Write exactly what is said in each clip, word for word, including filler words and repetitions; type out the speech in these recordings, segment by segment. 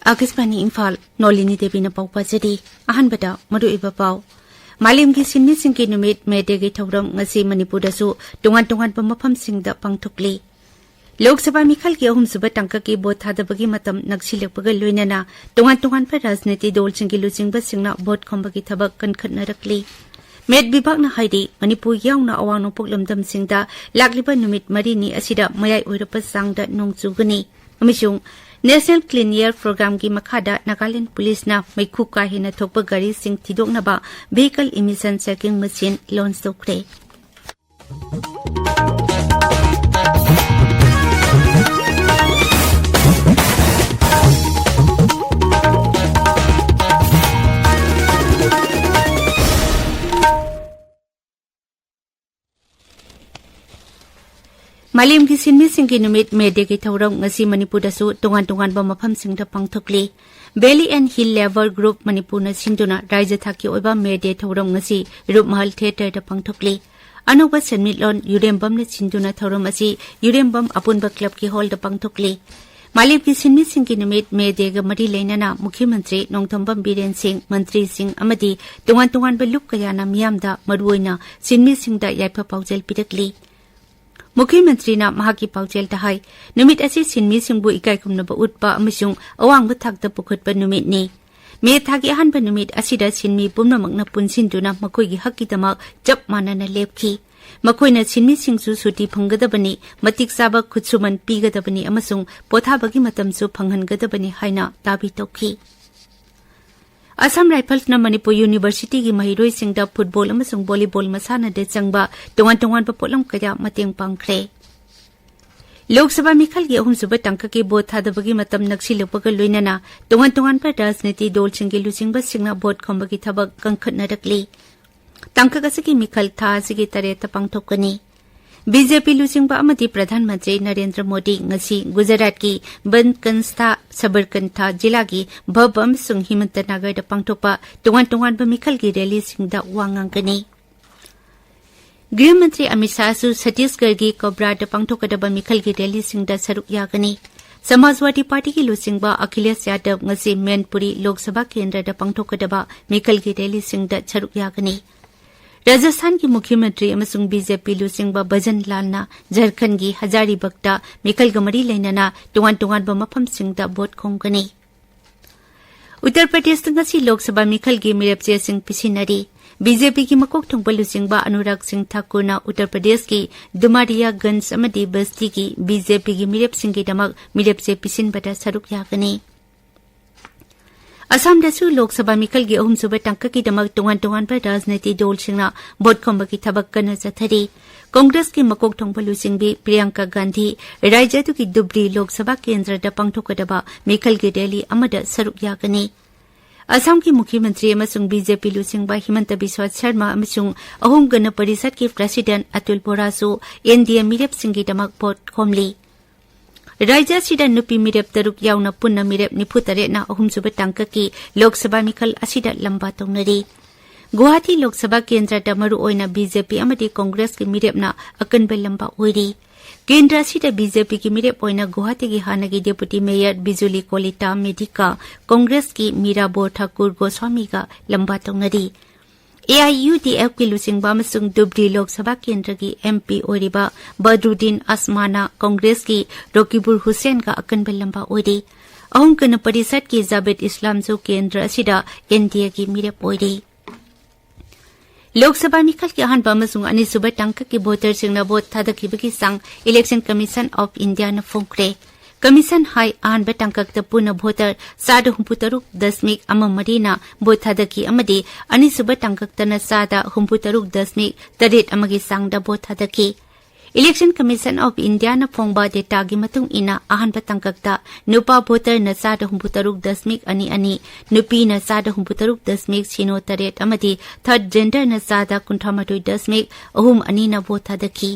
ꯑꯥꯀꯥꯁꯕꯥꯅꯤ ꯏꯝꯐꯥꯜ, ꯅꯣꯂꯤꯅꯤ ꯗꯦꯕꯤꯅ ꯄꯥꯎ ꯄꯥꯖꯔꯤ꯫ ꯑꯍꯥꯟꯕꯗ ꯃꯔꯨꯑꯣꯏꯕ ꯄꯥꯎ꯫ ꯃꯥꯂꯦꯝꯒꯤ ꯁꯤꯟꯃꯤꯁꯤꯡꯒꯤ ꯅꯨꯃꯤꯠ ꯃꯦ ꯗꯦꯒꯤ ꯊꯧꯔꯝ ꯉꯁꯤ ꯃꯅꯤꯄꯨꯔꯗꯁꯨ ꯇꯣꯉꯥꯟ ꯇꯣꯉꯥꯟꯕ ꯃꯐꯝꯁꯤꯡꯗ ꯄꯥꯡꯊꯣꯛꯂꯤ꯫ ꯂꯣꯛ ꯁꯚꯥ ꯃꯤꯈꯜꯒꯤ ꯑꯍꯨꯝꯁꯨꯕ ꯇꯥꯡꯀꯛꯀꯤ ꯚꯣꯠ ꯊꯥꯗꯕꯒꯤ ꯃꯇꯝ ꯅꯛꯁꯤꯜꯂꯛꯄꯒ ꯂꯣꯏꯅꯅ ꯇꯣꯉꯥꯟ ꯇꯣꯉꯥꯟꯕ ꯔꯥꯖꯅꯤꯇꯤ ꯗꯣꯜꯁꯤꯡꯒꯤ ꯂꯨꯆꯤꯡꯕꯁꯤꯡꯅ ꯚꯣꯠ ꯈꯣꯝꯕꯒꯤ ꯊꯕꯛ ꯀꯟꯈꯠꯅꯔꯛꯂꯤ꯫ ꯃꯦꯠ ꯕꯤꯚꯥꯒꯅ ꯍꯥꯏꯔꯤ, ꯃꯅꯤꯄꯨꯔ ꯌꯥꯎꯅ ꯑꯋꯥꯡ ꯅꯣꯡꯄꯣꯛ ꯂꯝꯗꯝꯁꯤꯡꯗ ꯂꯥꯛꯂꯤꯕ ꯅꯨꯃꯤꯠ ꯃꯔꯤꯅꯤ ꯑꯁꯤꯗ ꯃꯌꯥꯏ ꯑꯣꯏꯔꯞꯄ ꯆꯥꯡꯗ ꯅꯣꯡ ꯆꯨꯒꯅꯤ꯫ ꯑꯃꯁꯨꯡ National Clean Air Programꯒꯤ ꯃꯈꯥꯗ ꯅꯥꯒꯥꯂꯦꯟ ꯄꯨꯂꯤꯁꯅ ꯃꯩꯈꯨ ꯀꯥ ꯍꯦꯟꯅ ꯊꯣꯛꯄ ꯒꯥꯔꯤꯁꯤꯡ ꯊꯤꯗꯣꯛꯅꯕ Vehicle Emission Checking Machine launch ꯇꯧꯈ꯭ꯔꯦ꯫ ꯃꯥꯂꯦꯝꯒꯤ ꯁꯤꯟꯃꯤꯁꯤꯡꯒꯤ ꯅꯨꯃꯤꯠ ꯃꯦ ꯗꯦꯒꯤ ꯊꯧꯔꯝ ꯉꯁꯤ ꯃꯅꯤꯄꯨꯔꯗꯁꯨ ꯇꯣꯉꯥꯟ ꯇꯣꯉꯥꯟꯕ ꯃꯐꯝꯁꯤꯡꯗ ꯄꯥꯡꯊꯣꯛꯂꯤ꯫ Valley and Hill Labour Group ꯃꯅꯤꯄꯨꯔꯅ ꯁꯤꯟꯗꯨꯅ ꯔꯥꯖ꯭ꯌ ꯊꯥꯛꯀꯤ ꯑꯣꯏꯕ ꯃꯦ ꯗꯦ ꯊꯧꯔꯝ ꯉꯁꯤ ꯔꯨꯞꯃꯍꯜ ꯊꯤꯌꯦꯇꯔꯗ ꯄꯥꯡꯊꯣꯛꯂꯤ꯫ ꯑꯅꯧꯕ ꯁꯦꯟꯃꯤꯠꯂꯣꯟ ꯌꯨꯔꯦꯝꯕꯝꯅ ꯁꯤꯟꯗꯨꯅ ꯊꯧꯔꯝ ꯑꯁꯤ ꯌꯨꯔꯦꯝꯕꯝ ꯑꯄꯨꯟꯕ ꯀ꯭ꯂꯕꯀꯤ ꯍꯣꯜꯗ ꯄꯥꯡꯊꯣꯛꯂꯤ꯫ ꯃꯥꯂꯦꯝꯒꯤ ꯁꯤꯟꯃꯤꯁꯤꯡꯒꯤ ꯅꯨꯃꯤꯠ ꯃꯦ ꯗꯦꯒ ꯃꯔꯤ ꯂꯩꯅꯅ ꯃꯨꯈ꯭ꯌ ꯃꯟꯇ꯭ꯔꯤ ꯅꯣꯡꯊꯣꯝꯕꯝ ꯕꯤꯔꯦꯟ ꯁꯤꯡ, ꯃꯟꯇ꯭ꯔꯤꯁꯤꯡ ꯑꯃꯗꯤ ꯇꯣꯉꯥꯟ ꯇꯣꯉꯥꯟꯕ ꯂꯨꯞ ꯀꯌꯥꯅ ꯃꯤꯌꯥꯝꯗ, ꯃꯔꯨꯑꯣꯏꯅ ꯁꯤꯟꯃꯤꯁꯤꯡꯗ ꯌꯥꯏꯐ ꯄꯥꯎꯖꯦꯜ ꯄꯤꯔꯛꯂꯤ꯫ ꯃꯨꯈ꯭ꯌ ꯃꯟꯇ꯭ꯔꯤꯅ ꯃꯍꯥꯛꯀꯤ ꯄꯥꯎꯖꯦꯜꯗ ꯍꯥꯏ, ꯅꯨꯃꯤꯠ ꯑꯁꯤ ꯁꯤꯟꯃꯤꯁꯤꯡꯕꯨ ꯏꯀꯥꯏ ꯈꯨꯝꯅꯕ ꯎꯠꯄ ꯑꯃꯁꯨꯡ ꯑꯋꯥꯡꯕ ꯊꯥꯛꯇ ꯄꯨꯈꯠꯄ ꯅꯨꯃꯤꯠꯅꯤ꯫ ꯃꯦ ꯊꯥꯒꯤ ꯑꯍꯥꯟꯕ ꯅꯨꯃꯤꯠ ꯑꯁꯤꯗ ꯁꯤꯟꯃꯤ ꯄꯨꯝꯅꯃꯛꯅ ꯄꯨꯟꯁꯤꯟꯗꯨꯅ ꯃꯈꯣꯏꯒꯤ ꯍꯛꯀꯤꯗꯃꯛ ꯆꯞ ꯃꯥꯟꯅꯅ ꯂꯦꯞꯈꯤ꯫ ꯃꯈꯣꯏꯅ ꯁꯤꯟꯃꯤꯁꯤꯡꯁꯨ ꯁꯨꯇꯤ ꯐꯪꯒꯗꯕꯅꯤ, ꯃꯇꯤꯛ ꯆꯥꯕ ꯈꯨꯠꯁꯨꯃꯟ ꯄꯤꯒꯗꯕꯅꯤ ꯑꯃꯁꯨꯡ ꯄꯣꯊꯥꯕꯒꯤ ꯃꯇꯝꯁꯨ ꯐꯪꯍꯟꯒꯗꯕꯅꯤ ꯍꯥꯏꯅ ꯗꯥꯕꯤ ꯇꯧꯈꯤ꯫ ꯑꯁꯥꯝ ꯔꯥꯏꯐꯜꯁꯅ ꯃꯅꯤꯄꯨꯔ ꯌꯨꯅꯤꯚꯔꯁꯤꯇꯤꯒꯤ ꯃꯍꯩꯔꯣꯏꯁꯤꯡꯗ ꯐꯨꯠꯕꯣꯜ ꯑꯃꯁꯨꯡ ꯚꯣꯂꯤꯕꯣꯜ ꯃꯁꯥꯟꯅꯗ ꯆꯪꯕ ꯇꯣꯉꯥꯟ ꯇꯣꯉꯥꯟꯕ ꯄꯣꯠꯂꯝ ꯀꯌꯥ ꯃꯇꯦꯡ ꯄꯥꯡꯈ꯭ꯔꯦ꯫ ꯂꯣꯛ ꯁꯚꯥ ꯃꯤꯈꯜꯒꯤ ꯑꯍꯨꯝꯁꯨꯕ ꯇꯥꯡꯀꯛꯀꯤ ꯚꯣꯠ ꯊꯥꯗꯕꯒꯤ ꯃꯇꯝ ꯅꯛꯁꯤꯜꯂꯛꯄꯒ ꯂꯣꯏꯅꯅ ꯇꯣꯉꯥꯟ ꯇꯣꯉꯥꯟꯕ ꯔꯥꯖꯅꯤꯇꯤ ꯗꯣꯜꯁꯤꯡꯒꯤ ꯂꯨꯆꯤꯡꯕꯁꯤꯡꯅ ꯚꯣꯠ ꯈꯣꯝꯕꯒꯤ ꯊꯕꯛ ꯀꯟꯈꯠꯅꯔꯛꯂꯤ꯫ ꯇꯥꯡꯀꯛ ꯑꯁꯤꯒꯤ ꯃꯤꯈꯜ ꯊꯥ ꯑꯁꯤꯒꯤ ꯇꯔꯦꯠꯇ ꯄꯥꯡꯊꯣꯛꯀꯅꯤ꯫ ꯕꯤ ꯖꯦ ꯄꯤ ꯂꯨꯆꯤꯡꯕ ꯑꯃꯗꯤ ꯄ꯭ꯔꯙꯥꯟ ꯃꯟꯇ꯭ꯔꯤ ꯅꯔꯦꯟꯗ꯭ꯔ ꯃꯣꯗꯤ ꯉꯁꯤ ꯒꯨꯖꯔꯥꯠꯀꯤ ꯕꯟꯀꯟꯁꯊꯥ, ꯁꯕꯔꯀꯟꯊꯥ ꯖꯤꯂꯥꯒꯤ ꯚꯕ ꯑꯃꯁꯨꯡ ꯍꯤꯃꯟꯇ ꯅꯥꯒꯔꯗ ꯄꯥꯡꯊꯣꯛꯄ ꯇꯣꯉꯥꯟ ꯇꯣꯉꯥꯟꯕ ꯃꯤꯈꯜꯒꯤ ꯔꯦꯂꯤꯁꯤꯡꯗ ꯋꯥ ꯉꯥꯡꯒꯅꯤ꯫ ꯒ꯭ꯔꯤꯍ ꯃꯟꯇ꯭ꯔꯤ ꯑꯃꯤꯠ ꯁꯥꯍꯁꯨ ꯁꯇꯤꯁꯒꯔꯒꯤ ꯀꯣꯕ꯭ꯔꯥꯗ ꯄꯥꯡꯊꯣꯛꯀꯗꯕ ꯃꯤꯈꯜꯒꯤ ꯔꯦꯂꯤꯁꯤꯡꯗ ꯁꯔꯨꯛ ꯌꯥꯒꯅꯤ꯫ ꯁꯃꯥꯖꯋꯥꯗꯤ ꯄꯥꯔꯇꯤꯒꯤ ꯂꯨꯆꯤꯡꯕ ꯑꯈꯤꯂꯦꯁ ꯌꯥꯗꯕ ꯉꯁꯤ ꯃꯦꯟꯄꯨꯔꯤ ꯂꯣꯛ ꯁꯚꯥ ꯀꯦꯟꯗ꯭ꯔꯗ ꯄꯥꯡꯊꯣꯛꯀꯗꯕ ꯃꯤꯈꯜꯒꯤ ꯔꯦꯂꯤꯁꯤꯡꯗ ꯁꯔꯨꯛ ꯌꯥꯒꯅꯤ꯫ ꯔꯥꯖꯁꯊꯥꯟꯒꯤ ꯃꯨꯈ꯭ꯌ ꯃꯟꯇ꯭ꯔꯤ ꯑꯃꯁꯨꯡ ꯕꯤ ꯖꯦ ꯄꯤ ꯂꯨꯆꯤꯡꯕ ꯚꯖꯟ ꯂꯥꯜꯅ ꯖꯔꯈꯟꯒꯤ ꯍꯖꯥꯔꯤꯕꯒꯇ ꯃꯤꯈꯜꯒ ꯃꯔꯤ ꯂꯩꯅꯅ ꯇꯣꯉꯥꯟ ꯇꯣꯉꯥꯟꯕ ꯃꯐꯝꯁꯤꯡꯗ ꯚꯣꯠ ꯈꯣꯝꯒꯅꯤ꯫ ꯎꯠꯇꯔ ꯄ꯭ꯔꯗꯦꯁꯇ ꯉꯁꯤ ꯂꯣꯛ ꯁꯚꯥ ꯃꯤꯈꯜꯒꯤ ꯃꯤꯔꯦꯞ ꯆꯦꯁꯤꯡ ꯄꯤꯁꯤꯟꯅꯔꯤ꯫ ꯕꯤ ꯖꯦ ꯄꯤꯒꯤ ꯃꯀꯣꯛ ꯊꯣꯡꯕ ꯂꯨꯆꯤꯡꯕ ꯑꯅꯨꯔꯥꯒ ꯁꯤꯡ ꯊꯥꯀꯨꯔꯅ ꯎꯠꯇꯔ ꯄ꯭ꯔꯗꯦꯁꯀꯤ ꯗꯨꯃꯥꯔꯤꯌꯥꯒꯟꯖ ꯑꯃꯗꯤ ꯕꯁꯇꯤꯒꯤ ꯕꯤ ꯖꯦ ꯄꯤꯒꯤ ꯃꯤꯔꯦꯞꯁꯤꯡꯒꯤꯗꯃꯛ ꯃꯤꯔꯦꯞ ꯆꯦ ꯄꯤꯁꯤꯟꯕꯗ ꯁꯔꯨꯛ ꯌꯥꯒꯅꯤ꯫ ꯑꯁꯥꯝꯗꯁꯨ ꯂꯣꯛ ꯁꯚꯥ ꯃꯤꯈꯜꯒꯤ ꯑꯍꯨꯝꯁꯨꯕ ꯇꯥꯡꯀꯛꯀꯤꯗꯃꯛ ꯇꯣꯉꯥꯟ ꯇꯣꯉꯥꯟꯕ ꯔꯥꯖꯅꯤꯇꯤ ꯗꯜꯁꯤꯡꯅ ꯚꯣꯠ ꯈꯣꯝꯕꯒꯤ ꯊꯕꯛ ꯀꯟꯅ ꯆꯠꯊꯔꯤ꯫ ꯀꯣꯡꯒ꯭ꯔꯦꯁꯀꯤ ꯃꯀꯣꯛ ꯊꯣꯡꯕ ꯂꯨꯆꯤꯡꯕꯤ ꯄ꯭ꯔꯤꯌꯥꯡꯀꯥ ꯒꯥꯟꯙꯤ ꯔꯥꯖ꯭ꯌ ꯑꯗꯨꯒꯤ ꯙꯨꯕ꯭ꯔꯤ ꯂꯣꯛ ꯁꯚꯥ ꯀꯦꯟꯗ꯭ꯔꯗ ꯄꯥꯡꯊꯣꯛꯀꯗꯕ ꯃꯤꯈꯜꯒꯤ ꯔꯦꯂꯤ ꯑꯃꯗ ꯁꯔꯨꯛ ꯌꯥꯒꯅꯤ꯫ ꯑꯁꯥꯝꯒꯤ ꯃꯨꯈ꯭ꯌ ꯃꯟꯇ꯭ꯔꯤ ꯑꯃꯁꯨꯡ ꯕꯤ ꯖꯦ ꯄꯤ ꯂꯨꯆꯤꯡꯕ ꯍꯤꯃꯟꯇ ꯕꯤꯁ꯭ꯋꯥ ꯁꯔꯃ ꯑꯃꯁꯨꯡ ꯑꯍꯨꯝ ꯒꯅ ꯄꯔꯤꯁꯠꯀꯤ ꯄ꯭ꯔꯁꯤꯗꯦꯟꯠ ꯑꯇꯨꯜ ꯕꯣꯔꯥꯁꯨ ꯑꯦꯟ ꯗꯤ ꯑꯦ ꯃꯤꯔꯦꯞꯁꯤꯡꯒꯤꯗꯃꯛ ꯚꯣꯠ ꯈꯣꯝꯂꯤ꯫ ꯔꯥꯖ꯭ꯌ ꯑꯁꯤꯗ ꯅꯨꯄꯤ ꯃꯤꯔꯦꯞ ꯇꯔꯨꯛ ꯌꯥꯎꯅ ꯄꯨꯟꯅ ꯃꯤꯔꯦꯞ ꯅꯤꯐꯨ ꯇꯔꯦꯠꯅ ꯑꯍꯨꯝꯁꯨꯕ ꯇꯥꯡꯀꯛꯀꯤ ꯂꯣꯛ ꯁꯚꯥ ꯃꯤꯈꯜ ꯑꯁꯤꯗ ꯂꯝꯕꯥ ꯇꯧꯅꯔꯤ꯫ ꯒꯨꯋꯥꯍꯥꯇꯤ ꯂꯣꯛ ꯁꯚꯥ ꯀꯦꯟꯗ꯭ꯔꯗ ꯃꯔꯨꯑꯣꯏꯅ ꯕꯤ ꯖꯦ ꯄꯤ ꯑꯃꯗꯤ ꯀꯣꯡꯒ꯭ꯔꯦꯁꯀꯤ ꯃꯤꯔꯦꯞꯅ ꯑꯀꯟꯕ ꯂꯝꯕꯥ ꯑꯣꯏꯔꯤ꯫ ꯀꯦꯟꯗ꯭ꯔ ꯑꯁꯤꯗ ꯕꯤ ꯖꯦ ꯄꯤꯒꯤ ꯃꯤꯔꯦꯞ ꯑꯣꯏꯅ ꯒꯨꯋꯥꯍꯥꯇꯤꯒꯤ ꯍꯥꯟꯅꯒꯤ ꯗꯦꯄꯨꯇꯤ ꯃꯦꯌꯔ ꯕꯤꯖꯨꯂꯤ ꯀꯣꯂꯤꯇꯥ ꯃꯦꯙꯤꯀꯥ, ꯀꯣꯡꯒ꯭ꯔꯦꯁꯀꯤ ꯃꯤꯔꯥꯕꯣ ꯊꯥꯀꯨꯔ ꯒꯣꯁ꯭ꯋꯥꯃꯤꯒ ꯂꯝꯕꯥ ꯇꯧꯅꯔꯤ꯫ ꯑꯦ ꯑꯥꯏ ꯌꯨ ꯗꯤ ꯑꯦꯐꯀꯤ ꯂꯨꯆꯤꯡꯕ ꯑꯃꯁꯨꯡ ꯙꯨꯕ꯭ꯔꯤ ꯂꯣꯛ ꯁꯚꯥ ꯀꯦꯟꯗ꯭ꯔꯒꯤ ꯑꯦꯝ ꯄꯤ ꯑꯣꯏꯔꯤꯕ ꯕꯗ꯭ꯔꯨꯗꯤꯟ ꯑꯁꯃꯥꯅ ꯀꯣꯡꯒ꯭ꯔꯦꯁꯀꯤ ꯔꯣꯀꯤꯕꯨꯔ ꯍꯨꯁꯦꯟꯒ ꯑꯀꯟꯕ ꯂꯝꯕꯥ ꯑꯣꯏꯔꯤ꯫ ꯑꯍꯨꯝ ꯒꯅ ꯄꯔꯤꯁꯠꯀꯤ ꯖꯥꯕꯦꯗ ꯏꯁꯂꯥꯝꯁꯨ ꯀꯦꯟꯗ꯭ꯔ ꯑꯁꯤꯗ ꯑꯦꯟ ꯗꯤ ꯑꯦꯒꯤ ꯃꯤꯔꯦꯞ ꯑꯣꯏꯔꯤ꯫ ꯂꯣꯛ ꯁꯚꯥ ꯃꯤꯈꯜꯒꯤ ꯑꯍꯥꯟꯕ ꯑꯃꯁꯨꯡ ꯑꯅꯤꯁꯨꯕ ꯇꯥꯡꯀꯛꯀꯤ ꯚꯣꯇꯔꯁꯤꯡꯅ ꯚꯣꯠ ꯊꯥꯗꯈꯤꯕꯒꯤ ꯆꯥꯡ Election Commission of Indiaꯅ ꯐꯣꯡꯈ꯭ꯔꯦ꯫ ꯀꯃꯤꯁꯟ ꯍꯥꯏ ꯑꯍꯥꯟꯕ ꯇꯥꯡꯀꯛꯇ ꯄꯨꯟꯅ ꯚꯣꯇꯔ ꯆꯥꯗ ꯍꯨꯝꯐꯨ ꯇꯔꯨꯛ ꯗꯁꯃꯤꯛ ꯑꯃ ꯃꯔꯤꯅ ꯚꯣꯠ ꯊꯥꯗꯈꯤ ꯑꯃꯗꯤ ꯑꯅꯤꯁꯨꯕ ꯇꯥꯡꯀꯛꯇꯅ ꯆꯥꯗ ꯍꯨꯝꯐꯨ ꯇꯔꯨꯛ ꯗꯁꯃꯤꯛ ꯇꯔꯦꯠ ꯑꯃꯒꯤ ꯆꯥꯡꯗ ꯚꯣꯠ ꯊꯥꯗꯈꯤ꯫ Election Commission of Indiaꯅ ꯐꯣꯡꯕ dataꯒꯤ ꯃꯇꯨꯡ ꯏꯟꯅ ꯑꯍꯥꯟꯕ ꯇꯥꯡꯀꯛꯇ ꯅꯨꯄꯥ ꯚꯣꯇꯔꯅ ꯆꯥꯗ ꯍꯨꯝꯐꯨ ꯇꯔꯨꯛ ꯗꯁꯃꯤꯛ ꯑꯅꯤ ꯑꯅꯤ, ꯅꯨꯄꯤꯅ ꯆꯥꯗ ꯍꯨꯝꯐꯨ ꯇꯔꯨꯛ ꯗꯁꯃꯤꯛ ꯁꯤꯅꯣ ꯇꯔꯦꯠ ꯑꯃꯗꯤ third genderꯅ ꯆꯥꯗ ꯀꯨꯟꯊ꯭ꯔꯥ ꯃꯥꯊꯣꯏ ꯗꯁꯃꯤꯛ ꯑꯍꯨꯝ ꯑꯅꯤꯅ ꯚꯣꯠ ꯊꯥꯗꯈꯤ꯫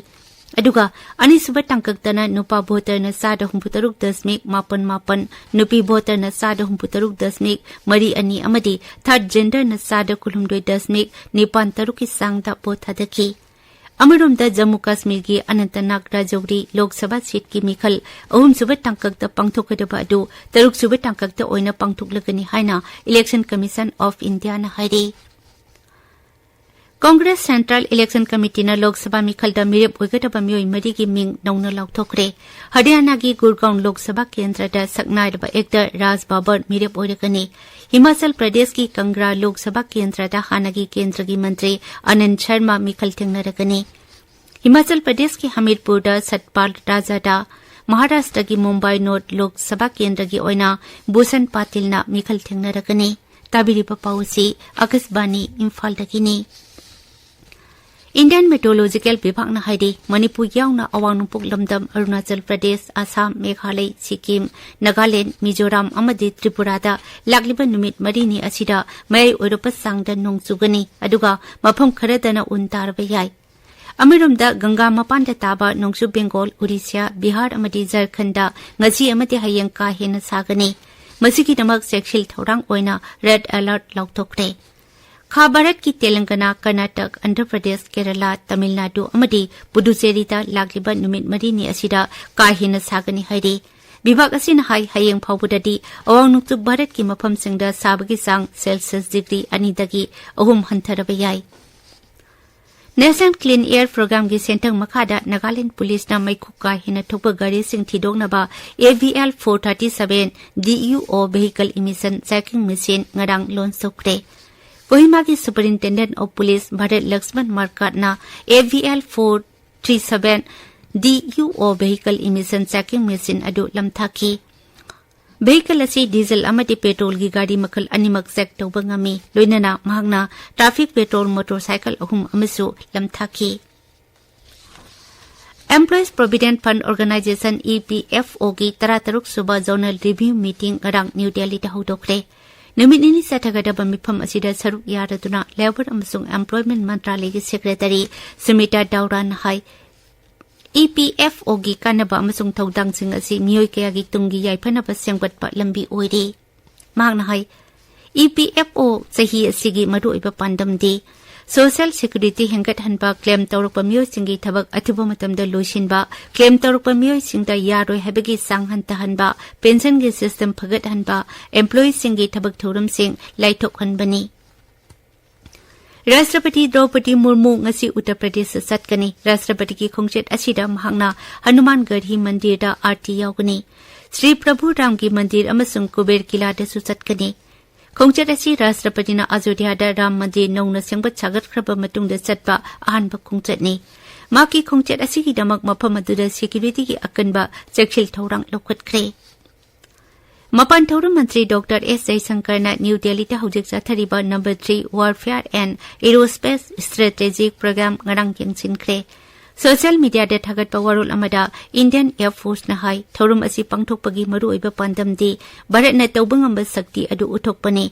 ꯑꯗꯨꯒ ꯑꯅꯤꯁꯨꯕ ꯇꯥꯡꯀꯛꯇꯅ ꯅꯨꯄꯥ ꯚꯣꯇꯔꯅ ꯆꯥꯗ ꯍꯨꯝꯐꯨ ꯇꯔꯨꯛ ꯗꯁꯃꯤꯛ ꯃꯥꯄꯟ ꯃꯥꯄꯟ, ꯅꯨꯄꯤ ꯚꯣꯇꯔꯅ ꯆꯥꯗ ꯍꯨꯝꯐꯨ ꯇꯔꯨꯛ ꯗꯁꯃꯤꯛ ꯃꯔꯤ ꯑꯅꯤ ꯑꯃꯗꯤ third genderꯅ ꯆꯥꯗ ꯀꯨꯟꯍꯨꯝꯗꯣꯏ ꯗꯁꯃꯤꯛ ꯅꯤꯄꯥꯟ ꯇꯔꯨꯛꯀꯤ ꯆꯥꯡꯗ ꯚꯣꯠ ꯊꯥꯗꯈꯤ꯫ ꯑꯃꯔꯣꯝꯗ, ꯖꯝꯃꯨ ꯀꯥꯁꯃꯤꯔꯒꯤ ꯑꯅꯟꯇꯅꯥꯒ ꯔꯥꯖꯧꯔꯤ ꯂꯣꯛ ꯁꯚꯥ ꯁꯤꯠꯀꯤ ꯃꯤꯈꯜ ꯑꯍꯨꯝꯁꯨꯕ ꯇꯥꯡꯀꯛꯇ ꯄꯥꯡꯊꯣꯛꯀꯗꯕ ꯑꯗꯨ ꯇꯔꯨꯛꯁꯨꯕ ꯇꯥꯡꯀꯛꯇ ꯑꯣꯏꯅ ꯄꯥꯡꯊꯣꯛꯂꯒꯅꯤ ꯍꯥꯏꯅ Election Commission of Indiaꯅ ꯍꯥꯏꯔꯤ꯫ Congress Central Election Committeeꯅ Lok Sabha ꯃꯤꯈꯜꯗ ꯃꯤꯔꯦꯞ ꯑꯣꯏꯒꯗꯕ ꯃꯤꯑꯣꯏ ꯃꯔꯤꯒꯤ ꯃꯤꯡ ꯅꯧꯅ ꯂꯥꯎꯊꯣꯛꯈ꯭ꯔꯦ꯫ ꯍꯔꯤꯌꯥꯅꯥꯒꯤ ꯒꯨꯔꯒꯥꯎꯟ ꯂꯣꯛ ꯁꯚꯥ ꯀꯦꯟꯗ꯭ꯔꯗ ꯁꯛꯅꯥꯏꯔꯕ actor ꯔꯥꯖ ꯕꯥꯕꯔ ꯃꯤꯔꯦꯞ ꯑꯣꯏꯔꯒꯅꯤ꯫ ꯍꯤꯃꯥꯆꯜ ꯄ꯭ꯔꯗꯦꯁꯀꯤ ꯀꯪꯒ꯭ꯔꯥ ꯂꯣꯛ ꯁꯚꯥ ꯀꯦꯟꯗ꯭ꯔꯗ ꯍꯥꯟꯅꯒꯤ ꯀꯦꯟꯗ꯭ꯔꯒꯤ ꯃꯟꯇ꯭ꯔꯤ ꯑꯅꯟ ꯁꯔꯃ ꯃꯤꯈꯜ ꯊꯦꯡꯅꯔꯒꯅꯤ꯫ ꯍꯤꯃꯥꯆꯜ ꯄ꯭ꯔꯗꯦꯁꯀꯤ ꯍꯃꯤꯔꯄꯨꯔꯗ ꯁꯠꯄꯥꯜ ꯔꯥꯖꯥꯗ, ꯃꯍꯥꯔꯥꯁꯇ꯭ꯔꯒꯤ ꯃꯨꯝꯕꯥꯏ ꯅꯣꯔꯊ ꯂꯣꯛ ꯁꯚꯥ ꯀꯦꯟꯗ꯭ꯔꯒꯤ ꯑꯣꯏꯅ ꯚꯨꯁꯟ ꯄꯥꯇꯤꯜꯅ ꯃꯤꯈꯜ ꯊꯦꯡꯅꯔꯒꯅꯤ꯫ ꯇꯥꯕꯤꯔꯤꯕ ꯄꯥꯎ ꯑꯁꯤ ꯑꯀꯥꯁꯕꯥꯅꯤ ꯏꯝꯐꯥꯜꯗꯒꯤꯅꯤ꯫ Indian Meteorological ꯕꯤꯚꯥꯒꯅ ꯍꯥꯏꯔꯤ, ꯃꯅꯤꯄꯨꯔ ꯌꯥꯎꯅ ꯑꯋꯥꯡ ꯅꯣꯡꯄꯣꯛ ꯂꯝꯗꯝ ꯑꯔꯨꯅꯥꯆꯜ ꯄ꯭ꯔꯗꯦꯁ, ꯑꯁꯥꯝ, ꯃꯦꯘꯥꯂꯩ, ꯁꯤꯛꯀꯤꯝ, ꯅꯥꯒꯥꯂꯦꯟꯗ, ꯃꯤꯖꯣꯔꯥꯝ ꯑꯃꯗꯤ ꯇ꯭ꯔꯤꯄꯨꯔꯥꯗ ꯂꯥꯛꯂꯤꯕ ꯅꯨꯃꯤꯠ ꯃꯔꯤꯅꯤ ꯑꯁꯤꯗ ꯃꯌꯥꯏ ꯑꯣꯏꯔꯞꯄ ꯆꯥꯡꯗ ꯅꯣꯡ ꯆꯨꯒꯅꯤ, ꯑꯗꯨꯒ ꯃꯐꯝ ꯈꯔꯗꯅ ꯎꯟ ꯇꯥꯔꯕ ꯌꯥꯏ꯫ ꯑꯃꯔꯣꯝꯗ, ꯒꯪꯒꯥ ꯃꯄꯥꯟꯗ ꯇꯥꯕ ꯅꯣꯡꯆꯨꯞ ꯕꯦꯡꯒꯣꯜ, ꯎꯔꯤꯁ꯭ꯌꯥ, ꯕꯤꯍꯥꯔ ꯑꯃꯗꯤ ꯖꯔꯈꯟꯗ ꯉꯁꯤ ꯑꯃꯗꯤ ꯍꯌꯦꯡ ꯀꯥ ꯍꯦꯟꯅ ꯁꯥꯒꯅꯤ꯫ ꯃꯁꯤꯒꯤꯗꯃꯛ ꯆꯦꯛꯁꯤꯜ ꯊꯧꯔꯥꯡ ꯑꯣꯏꯅ red alert ꯂꯥꯎꯊꯣꯛꯈ꯭ꯔꯦ꯫ ꯈꯥ ꯚꯥꯔꯠꯀꯤ ꯇꯦꯂꯪꯒꯅꯥ, ꯀꯔꯅꯥꯇꯛ, ꯑꯟꯙ꯭ꯔ ꯄ꯭ꯔꯗꯦꯁ, ꯀꯦꯔꯂꯥ, ꯇꯥꯃꯤꯜ ꯅꯥꯗꯨ ꯑꯃꯗꯤ ꯄꯨꯗꯨꯆꯦꯔꯤꯗ ꯂꯥꯛꯂꯤꯕ ꯅꯨꯃꯤꯠ ꯃꯔꯤꯅꯤ ꯑꯁꯤꯗ ꯀꯥ ꯍꯦꯟꯅ ꯁꯥꯒꯅꯤ ꯍꯥꯏꯔꯤ꯫ ꯕꯤꯚꯥꯒ ꯑꯁꯤꯅ ꯍꯥꯏ, ꯍꯌꯦꯡ ꯐꯥꯎꯕꯗꯗꯤ ꯑꯋꯥꯡ ꯅꯣꯡꯆꯨꯞ ꯚꯥꯔꯠꯀꯤ ꯃꯐꯝꯁꯤꯡꯗ ꯁꯥꯕꯒꯤ ꯆꯥꯡ Celsius degree ꯑꯅꯤꯗꯒꯤ ꯑꯍꯨꯝ ꯍꯟꯊꯔꯕ ꯌꯥꯏ꯫ National Clean Air Programmeꯒꯤ ꯁꯦꯟꯊꯪ ꯃꯈꯥꯗ ꯅꯥꯒꯥꯂꯦꯟꯗ ꯄꯨꯂꯤꯁꯅ ꯃꯩꯈꯨ ꯀꯥ ꯍꯦꯟꯅ ꯊꯣꯛꯄ ꯒꯥꯔꯤꯁꯤꯡ ꯊꯤꯗꯣꯛꯅꯕ AVL four thirty seven DUO vehicle emission checking machine ꯉꯔꯥꯡ launch ꯇꯧꯈ꯭ꯔꯦ꯫ ꯀꯣꯍꯤꯃꯥꯒꯤ Superintendent of Police Bharat Lakshman ꯃꯥꯔꯀꯥꯠꯅ AVL four three seven DUO vehicle emission checking machine ꯑꯗꯨ ꯂꯝꯊꯥꯈꯤ꯫ Vehicle ꯑꯁꯤ diesel ꯑꯃꯗꯤ petrolꯒꯤ ꯒꯥꯔꯤ ꯃꯈꯜ ꯑꯅꯤꯃꯛ check ꯇꯧꯕ ꯉꯝꯃꯤ꯫ ꯂꯣꯏꯅꯅ ꯃꯍꯥꯛꯅ traffic patrol motorcycle ꯑꯍꯨꯝ ꯑꯃꯁꯨ ꯂꯝꯊꯥꯈꯤ꯫ Employees Provident Fund Organisation, EPFOꯒꯤ ꯇꯔꯥꯇꯔꯨꯛ ꯁꯨꯕ Zonal Review Meeting ꯉꯔꯥꯡ ꯅ꯭ꯌꯨ ꯗꯦꯜꯂꯤꯗ ꯍꯧꯗꯣꯛꯈ꯭ꯔꯦ꯫ ꯅꯨꯃꯤꯠ ꯅꯤꯅꯤ ꯆꯠꯊꯒꯗꯕ ꯃꯤꯐꯝ ꯑꯁꯤꯗ ꯁꯔꯨꯛ ꯌꯥꯔꯗꯨꯅ Labour ꯑꯃꯁꯨꯡ Employment ꯃꯟꯇ꯭ꯔꯥꯂꯌꯒꯤ Secretary ꯁꯨꯃꯤꯇꯥ ꯗꯥꯎꯔꯥꯅ ꯍꯥꯏ, EPFOꯒꯤ ꯀꯥꯟꯅꯕ ꯑꯃꯁꯨꯡ ꯊꯧꯗꯥꯡꯁꯤꯡ ꯑꯁꯤ ꯃꯤꯑꯣꯏ ꯀꯌꯥꯒꯤ ꯇꯨꯡꯒꯤ ꯌꯥꯏꯐꯅꯕ ꯁꯦꯝꯒꯠꯄ ꯂꯝꯕꯤ ꯑꯣꯏꯔꯤ꯫ ꯃꯍꯥꯛꯅ ꯍꯥꯏ, EPFO ꯆꯍꯤ ꯑꯁꯤꯒꯤ ꯃꯔꯨꯑꯣꯏꯕ ꯄꯥꯟꯗꯝꯗꯤ ꯁꯣꯁꯤꯌꯦꯜ ꯁꯦꯀ꯭ꯌꯨꯔꯤꯇꯤ ꯍꯦꯟꯒꯠꯍꯟꯕ, ꯀ꯭ꯂꯦꯝ ꯇꯧꯔꯛꯄ ꯃꯤꯑꯣꯏꯁꯤꯡꯒꯤ ꯊꯕꯛ ꯑꯊꯨꯕ ꯃꯇꯝꯗ ꯂꯣꯏꯁꯤꯟꯕ, ꯀ꯭ꯂꯦꯝ ꯇꯧꯔꯛꯄ ꯃꯤꯑꯣꯏꯁꯤꯡꯗ ꯌꯥꯔꯣꯏ ꯍꯥꯏꯕꯒꯤ ꯆꯥꯡ ꯍꯟꯊꯍꯟꯕ, ꯄꯦꯟꯁꯟꯒꯤ ꯁꯤꯁꯇꯦꯝ ꯐꯒꯠꯍꯟꯕ, ꯑꯦꯝꯄ꯭ꯂꯣꯌꯤꯁꯤꯡꯒꯤ ꯊꯕꯛ ꯊꯧꯔꯝꯁꯤꯡ ꯂꯥꯏꯊꯣꯛꯍꯟꯕꯅꯤ꯫ ꯔꯥꯁꯇ꯭ꯔꯄꯇꯤ ꯗ꯭ꯔꯧꯄꯗꯤ ꯃꯨꯔꯃꯨ ꯉꯁꯤ ꯎꯠꯇꯔ ꯄ꯭ꯔꯗꯦꯁꯇ ꯆꯠꯀꯅꯤ꯫ ꯔꯥꯁꯇ꯭ꯔꯄꯇꯤꯒꯤ ꯈꯣꯡꯆꯠ ꯑꯁꯤꯗ ꯃꯍꯥꯛꯅ ꯍꯅꯨꯃꯥꯟ ꯒꯔꯍꯤ ꯃꯟꯗꯤꯔꯗ ꯑꯥꯔꯇꯤ ꯌꯥꯎꯒꯅꯤ꯫ ꯁ꯭ꯔꯤ ꯄ꯭ꯔꯚꯨ ꯔꯥꯝꯒꯤ ꯃꯟꯗꯤꯔ ꯑꯃꯁꯨꯡ ꯀꯨꯕꯦꯔ ꯀꯤꯂꯥꯗꯁꯨ ꯆꯠꯀꯅꯤ꯫ ꯈꯣꯡꯆꯠ ꯑꯁꯤ ꯔꯥꯁꯇ꯭ꯔꯄꯇꯤꯅ ꯑꯌꯣꯙ꯭ꯌꯥꯗ ꯔꯥꯝ ꯃꯟꯗꯤꯔ ꯅꯧꯅ ꯁꯦꯝꯒꯠ ꯁꯥꯒꯠꯈ꯭ꯔꯕ ꯃꯇꯨꯡꯗ ꯆꯠꯄ ꯑꯍꯥꯟꯕ ꯈꯣꯡꯆꯠꯅꯤ꯫ ꯃꯍꯥꯛꯀꯤ ꯈꯣꯡꯆꯠ ꯑꯁꯤꯒꯤꯗꯃꯛ ꯃꯐꯝ ꯑꯗꯨꯗ ꯁꯦꯀ꯭ꯌꯨꯔꯤꯇꯤꯒꯤ ꯑꯀꯟꯕ ꯆꯦꯛꯁꯤꯜ ꯊꯧꯔꯥꯡ ꯂꯧꯈꯠꯈ꯭ꯔꯦ꯫ ꯃꯄꯥꯟ ꯊꯧꯔꯝ ꯃꯟꯇ꯭ꯔꯤ ꯗꯣꯛꯇꯔ ꯑꯦꯁ ꯖꯌꯁꯪꯀꯔꯅ ꯅ꯭ꯌꯨ ꯗꯦꯜꯂꯤꯗ ꯍꯧꯖꯤꯛ ꯆꯠꯊꯔꯤꯕ Number Three Warfare and Aerospace Strategic Program ꯉꯔꯥꯡ ꯌꯦꯡꯁꯤꯟꯈ꯭ꯔꯦ꯫ ꯁꯣꯁꯤꯌꯦꯜ ꯃꯤꯗꯤꯌꯥꯗ ꯊꯥꯒꯠꯄ ꯋꯥꯔꯣꯜ ꯑꯃꯗ ꯏꯟꯗꯤꯌꯟ ꯑꯦꯌꯔ ꯐꯣꯔꯁꯅ ꯍꯥꯏ, ꯊꯧꯔꯝ ꯑꯁꯤ ꯄꯥꯡꯊꯣꯛꯄꯒꯤ ꯃꯔꯨꯑꯣꯏꯕ ꯄꯥꯟꯗꯝꯗꯤ ꯚꯥꯔꯠꯅ ꯇꯧꯕ ꯉꯝꯕ ꯁꯛꯇꯤ ꯑꯗꯨ ꯎꯠꯊꯣꯛꯄꯅꯤ꯫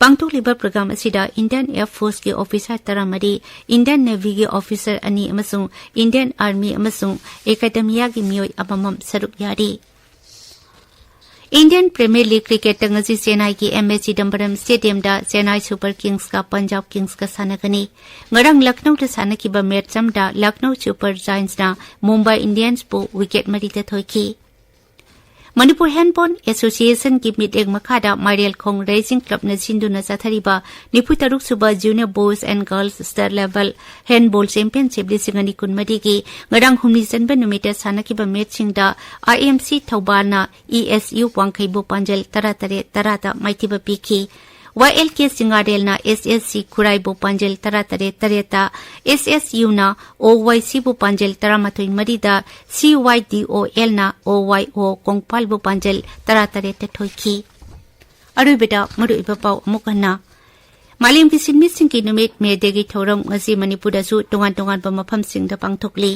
ꯄꯥꯡꯊꯣꯛꯂꯤꯕ ꯄ꯭ꯔꯣꯒ꯭ꯔꯥꯝ ꯑꯁꯤꯗ ꯏꯟꯗꯤꯌꯟ ꯑꯦꯌꯔ ꯐꯣꯔꯁꯀꯤ ꯑꯣꯐꯤꯁꯥꯔ ꯇꯔꯥꯃꯔꯤ, ꯏꯟꯗꯤꯌꯟ ꯅꯦꯚꯤꯒꯤ ꯑꯣꯐꯤꯁꯥꯔ ꯑꯅꯤ ꯑꯃꯁꯨꯡ ꯏꯟꯗꯤꯌꯟ ꯑꯥꯔꯃꯤ ꯑꯃꯁꯨꯡ ꯑꯦꯀꯥꯗꯦꯃꯤꯌꯥꯒꯤ ꯃꯤꯑꯣꯏ ꯑꯃꯃꯝ ꯁꯔꯨꯛ ꯌꯥꯔꯤ꯫ ꯏꯟꯗꯤꯌꯟ ꯄ꯭ꯔꯤꯃꯤꯌꯔ ꯂꯤꯒ ꯀ꯭ꯔꯤꯀꯦꯠꯇ ꯉꯁꯤ ꯆꯦꯟꯅꯥꯏꯒꯤ ꯑꯦꯝ ꯑꯦ ꯆꯤꯗꯝꯕꯔꯝ ꯁ꯭ꯇꯦꯗꯤꯌꯝꯗ ꯆꯦꯟꯅꯥꯏ ꯁꯨꯄꯔ ꯀꯤꯡꯁꯀ ꯄꯟꯖꯥꯕ ꯀꯤꯡꯁꯀ ꯁꯥꯟꯅꯒꯅꯤ꯫ ꯉꯔꯥꯡ ꯂꯈꯅꯧꯗ ꯁꯥꯟꯅꯈꯤꯕ ꯃꯦꯆ ꯑꯃꯗ ꯂꯈꯅꯧ ꯁꯨꯄꯔ ꯖꯥꯏꯟꯁꯅ ꯃꯨꯝꯕꯥꯏ ꯏꯟꯗꯤꯌꯟꯁꯄꯨ ꯋꯤꯀꯦꯠ ꯃꯔꯤꯗ ꯊꯣꯏꯈꯤ꯫ ꯃꯅꯤꯄꯨꯔ ꯍꯦꯟꯗꯕꯣꯜ ꯑꯦꯁꯣꯁꯤꯌꯦꯁꯟꯒꯤ ꯃꯤꯠꯌꯦꯡ ꯃꯈꯥꯗ ꯃꯥꯏꯔꯦꯜꯈꯣꯡ ꯔꯦꯁꯤꯡ ꯀ꯭ꯂꯕꯅ ꯁꯤꯟꯗꯨꯅ ꯆꯠꯊꯔꯤꯕ ꯅꯤꯐꯨ ꯇꯔꯨꯛ ꯁꯨꯕ junior boys and girls state level handball championship ꯂꯤꯁꯤꯡ ꯑꯅꯤ ꯀꯨꯟꯃꯔꯤꯒꯤ ꯉꯔꯥꯡ ꯍꯨꯝꯅꯤ ꯆꯟꯕ ꯅꯨꯃꯤꯠꯇ ꯁꯥꯟꯅꯈꯤꯕ ꯃꯦꯆꯁꯤꯡꯗ ꯑꯥꯏ M C ꯊꯧꯕꯥꯜꯅ E S U ꯋꯥꯡꯈꯩꯕꯨ ꯄꯥꯟꯖꯜ ꯇꯔꯥꯇꯔꯦꯠ ꯇꯔꯥꯗ ꯃꯥꯏꯊꯤꯕ ꯄꯤꯈꯤ꯫ ꯋꯥꯏ ꯑꯦꯜ ꯀꯦ ꯆꯤꯡꯉꯥꯔꯦꯜꯅ ꯑꯦꯁ ꯑꯦꯁ ꯁꯤ ꯈꯨꯔꯥꯏꯕꯨ ꯄꯥꯟꯖꯜ ꯇꯔꯥꯇꯔꯦꯠ ꯇꯔꯦꯠꯇ, ꯑꯦꯁ ꯑꯦꯁ ꯌꯨꯅ ꯑꯣ ꯋꯥꯏ ꯁꯤꯕꯨ ꯄꯥꯟꯖꯜ ꯇꯔꯥꯃꯥꯊꯣꯏ ꯃꯔꯤꯗ, ꯁꯤ ꯋꯥꯏ ꯗꯤ ꯑꯣ ꯑꯦꯜꯅ ꯑꯣ ꯋꯥꯏ ꯑꯣ ꯀꯣꯡꯄꯥꯜꯕꯨ ꯄꯥꯟꯖꯜ ꯇꯔꯥꯇꯔꯦꯠꯇ ꯊꯣꯏꯈꯤ꯫ ꯑꯔꯣꯏꯕꯗ ꯃꯔꯨꯑꯣꯏꯕ ꯄꯥꯎ ꯑꯃꯨꯛ ꯍꯟꯅ꯫ ꯃꯥꯂꯦꯝꯒꯤ ꯁꯤꯟꯃꯤꯁꯤꯡꯒꯤ ꯅꯨꯃꯤꯠ ꯃꯦ ꯗꯦꯒꯤ ꯊꯧꯔꯝ ꯉꯁꯤ ꯃꯅꯤꯄꯨꯔꯗꯁꯨ ꯇꯣꯉꯥꯟ ꯇꯣꯉꯥꯟꯕ ꯃꯐꯝꯁꯤꯡꯗ ꯄꯥꯡꯊꯣꯛꯂꯤ꯫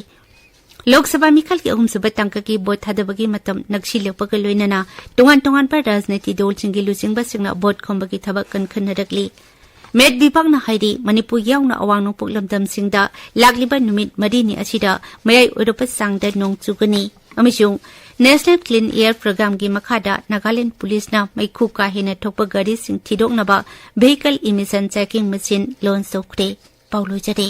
ꯂꯣꯛ ꯁꯚꯥ ꯃꯤꯈꯜꯒꯤ ꯑꯍꯨꯝꯁꯨꯕ ꯇꯥꯡꯀꯛꯀꯤ ꯚꯣꯠ ꯊꯥꯗꯕꯒꯤ ꯃꯇꯝ ꯅꯛꯁꯤꯜꯂꯛꯄꯒ ꯂꯣꯏꯅꯅ ꯇꯣꯉꯥꯟ ꯇꯣꯉꯥꯟꯕ ꯔꯥꯖꯅꯤꯇꯤ ꯗꯜꯁꯤꯡꯒꯤ ꯂꯨꯆꯤꯡꯕꯁꯤꯡꯅ ꯚꯣꯠ ꯈꯣꯝꯕꯒꯤ ꯊꯕꯛ ꯀꯟꯈꯠꯅꯔꯛꯂꯤ꯫ ꯃꯦꯠ ꯕꯤꯚꯥꯒꯅ ꯍꯥꯏꯔꯤ, ꯃꯅꯤꯄꯨꯔ ꯌꯥꯎꯅ ꯑꯋꯥꯡ ꯅꯣꯡꯄꯣꯛ ꯂꯝꯗꯝꯁꯤꯡꯗ ꯂꯥꯛꯂꯤꯕ ꯅꯨꯃꯤꯠ ꯃꯔꯤꯅꯤ ꯑꯁꯤꯗ ꯃꯌꯥꯏ ꯑꯣꯏꯔꯞꯄ ꯆꯥꯡꯗ ꯅꯣꯡ ꯆꯨꯒꯅꯤ꯫ ꯑꯃꯁꯨꯡ National Clean Air Programꯒꯤ ꯃꯈꯥꯗ ꯅꯥꯒꯥꯂꯦꯟꯗ ꯄꯨꯂꯤꯁꯅ ꯃꯩꯈꯨ ꯀꯥ ꯍꯦꯟꯅ ꯊꯣꯛꯄ ꯒꯥꯔꯤꯁꯤꯡ ꯊꯤꯗꯣꯛꯅꯕ vehicle emission checking machine launch ꯇꯧꯈ꯭ꯔꯦ꯫ ꯄꯥꯎ ꯂꯣꯏꯖꯔꯦ꯫